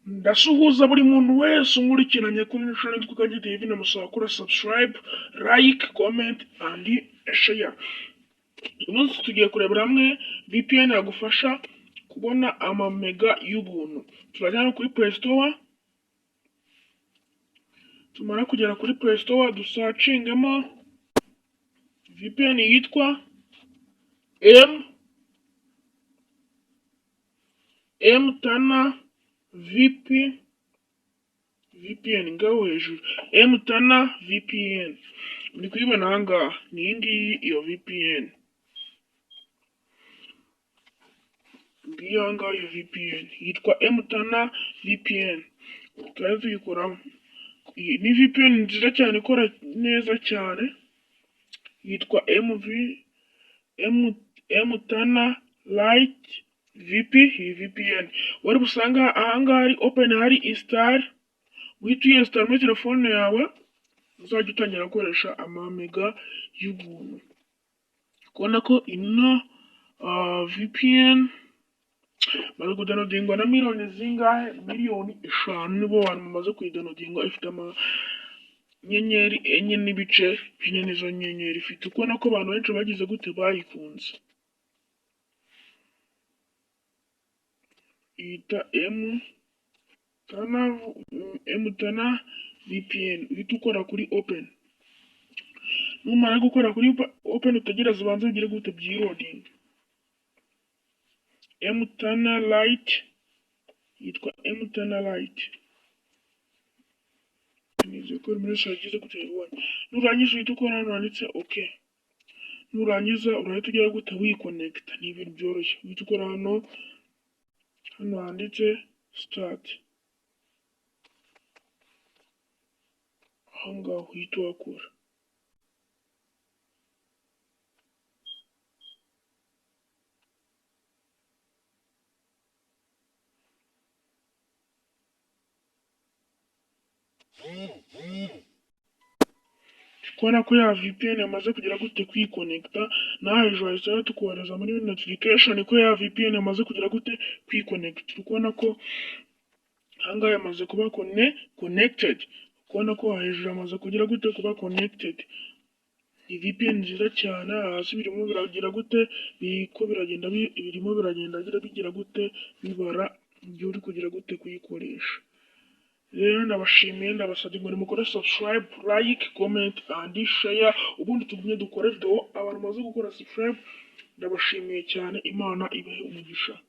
Ndasuhuza buri muntu wese unkurikiranye kuri Insurance Kukangi TV, ndamusaba gukora subscribe, like, comment and share. Uyu munsi tugiye kurebera hamwe VPN yagufasha kubona amamega y'ubuntu. Turajya hano kuri Play Store, tumara kugera kuri Play Store dusacingemo VPN yitwa M M Tana VP VPN, ngaho hejuru M Tana VPN muri kuyibona aha ngaha, ni iyi ngiyi iyo VPN. Ngiyo aha ngaha iyo VPN yitwa M Tana VPN, turajya tuyikoramo. Iyi ni VPN nziza cyane, ikora neza cyane, yitwa MV M M Tana Lite VP. Iyi VPN wari busanga ahangaha hari open, hari install, uhita uyinstall muri telefone yawe, uzajya utangira gukoresha amamega y'ubuntu. Kubona ko ino VPN maze kudownloadingwa na miliyoni zingahe? Miliyoni 5 nibo bantu bamaze kuyidownloadinga. Ifite amanyenyeri 4.4, nizo nyenyeri ifite. Ukubona ko abantu benshi bagize gute? Bayikunze. Yita M Tana, M Tana VPN. Uhita ukora kuri open. Numara gukora kuri open, utegereze ubanze ugire gute? Byiloading. M Tana Lite, yitwa M Tana Lite. Nizeye ko buri wese yagize gute? Yabibonye. Nurangiza uhita ukora hano handitse OK. Nurangiza urahita ugera gute? Wiconnecta, ni ibintu byoroshye. Uhita ukora hano handitse start, aho ngaho uhita uhakora. Kubona ko ya VPN yamaze kugira gute? Kwiconnecta. Naho hejuru hahise tukohereza muri notification ko ya VPN yamaze kugira gute? Kwiconnecta. Uri kubona ko ahangaha yamaze kuba connected. Kubona ko hejuru yamaze kugira gute? Kuba connected. Ni VPN nziza cyane. Hasi birimo biragira gute? Biriko biragenda, birimo biragenda bigira gute? Bibara igihe uri kugira gute? Kuyikoresha. Rero ndabashimiye, ndabasabye ngo nimukore subscribe, like, comment and share, ubundi tugumye dukore video. Abantu bamaze gukora subscribe ndabashimiye cyane, Imana ibahe umugisha.